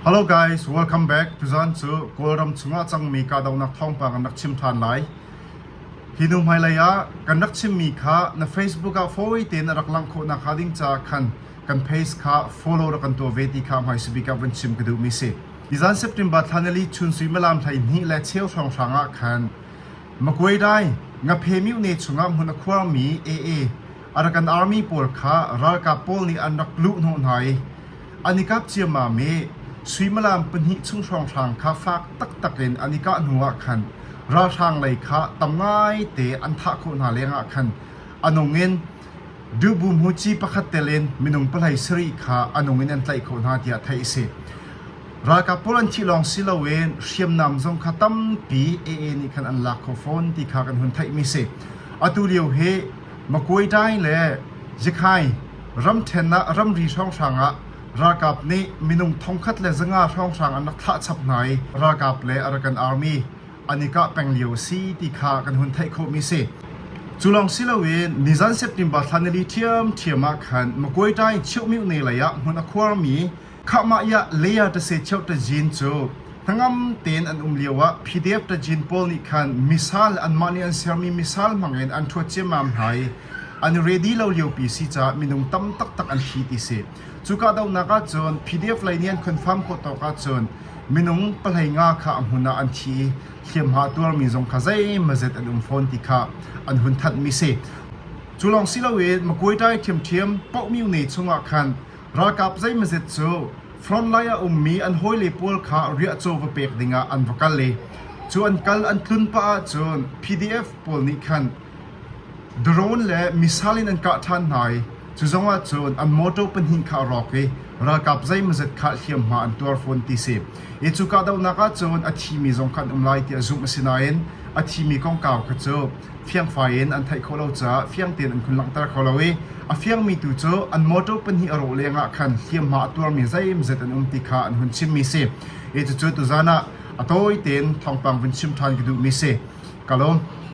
Hello guys, welcome back. Tuzan cu Kawlram chungah cangmi kahdohnak thawngpang an rak chim ṭhan lai. Hi hnu hmailei ah kan rak chimmi kha na Facebook ah fawi tein a rak langh khawh nakhnga ding caah khan kan page kha follow rak kan tuah ve ti kha hmaisabik ah vun chim ka duhmi si. Nizan September thla nili chun suimilam 12 le cheu hrawnghrang ah khan Magway Dai Ngaphe myone chungah hmun a khuarmi AA Arakan Army pawl kha ralkap pawl nih an rak luh hnawh hna i an i kap ciammam i suimilam pahnih chung hrawnghrang kha fak taktak in an i kah hnu ah khan ralhrang lei kha tam ngaite an thah khawh hna lengah khan a nung in Dubu hmuci pakhat tel in minung pahlei sarih kha a nung in an tlaih khawh hna tiah theih a si. Ralkap pawl an thih lawng si loin hriamnam zong kha tampi AA nih khan an lak khawh fawn ti kha kan hun theihmi si. Atu lio hi Magway le Yakhai ramṭhen ah ramri hrawnghrang ah ralkap nih minung thongkhat le zanga hrawnghrang an rak thlah chap hna i ralkap le Arakan Army an i kah peng lio a si ti kha kan hun theih khawhmi si. Cu lawng si loin nizan September thla nili ṭhiamṭhiam ah khan Magway Chiohmyone lei ah hmun a khuarmi Khahmah Leia Tase Cheu Tajin cu hnangam tein an um lioah PDF Tajin pawl nih khan missile anmah nih an sermi missile hmangin an ṭhuat ciammam hna i an ready lo liopi si caah minung tam taktak an thi ti si. Cu kahdohnak ahcun PDF lei nih an confirm khawh tawk ahcun minung pahlei nga kha a hmun ah an thi i hliamhma tuarmi zong kha zeimawzet an um fawn ti kha an hun thanhmi si. Cu lawng si loin Magway ṭhiamṭhiam Pohmyone chungah khan Ralkap zeimawzet cu frontline a ummi an hawile pawl kha riahcaw va pek dingah an va kal i cu an kal an tlun pah ahcun PDF pawl nih khan drone le missile in an kah ṭhan hna i cu zong ahcun an motor pahnih kha a rawk i ralkap zeimawzet kha hliamhma an tuar fawn ti si. I cu kahdohnak ahcun a thimi zong kha an um lai tiah zumh a si nain a thimi kongkau kha cu fiangfai in an theih khawh lo caah fiang tein an hun langhter kho lo i a fiangmi tu cu an motor pahnih a rawh lengah khan hliamhma a tuarmi zeimzet an um ti kha an hun chimmi si. I cucu tuzan ah a tawi tein thawngpang vun chim ṭhan ka duhmi si. Ka lawm.